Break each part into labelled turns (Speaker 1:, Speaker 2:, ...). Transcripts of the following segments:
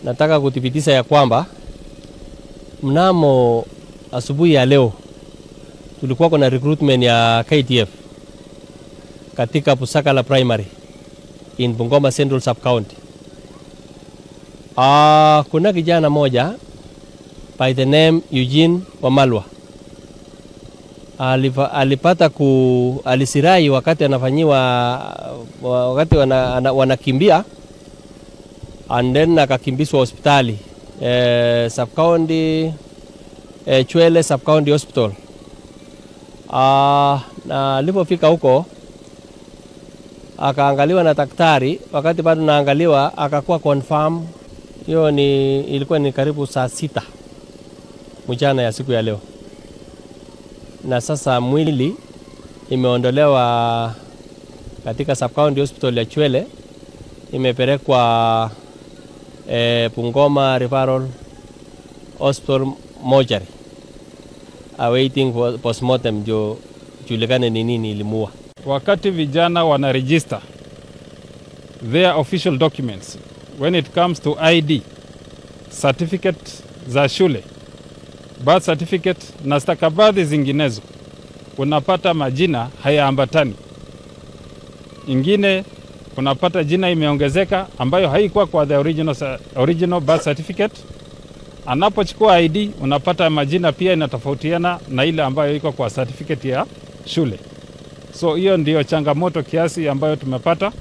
Speaker 1: Nataka kuthibitisha ya kwamba mnamo asubuhi ya leo tulikuwa kuna recruitment ya KDF katika Busakala Primary in Bungoma Central Sub County. Kuna kijana moja by the name Eugene Wamalwa alipata alisirai wakati anafanyiwa, wakati wanakimbia, and then akakimbizwa hospitali, sub county, Chwele Sub County Hospital. Na alipofika huko akaangaliwa na daktari. Wakati bado naangaliwa akakuwa confirm. Hiyo ilikuwa ni karibu saa 6 mchana ya siku ya leo. Na sasa mwili imeondolewa katika Sub County Hospital ya Chwele, imepelekwa Bungoma Referral Hospital mortuary, awaiting for postmortem ndio julikane ni nini ilimuua.
Speaker 2: Wakati vijana wana register their official documents, when it comes to ID, certificate za shule, birth certificate na stakabadhi zinginezo, unapata majina hayaambatani. Ingine unapata jina imeongezeka ambayo haikuwa kwa the original birth certificate. Anapochukua ID unapata majina pia inatofautiana na ile ambayo iko kwa certificate ya shule. So hiyo ndio changamoto kiasi ambayo tumepata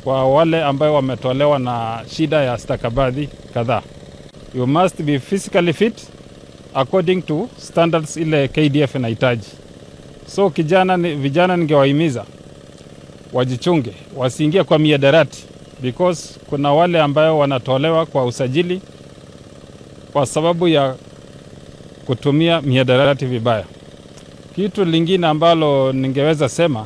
Speaker 2: kwa wale ambayo wametolewa na shida ya stakabadhi kadhaa. You must be physically fit according to standards ile KDF inahitaji. So vijana ningewahimiza wajichunge, wasiingie kwa miadarati, because kuna wale ambayo wanatolewa kwa usajili kwa sababu ya kutumia miadarati vibaya. Kitu lingine ambalo ningeweza sema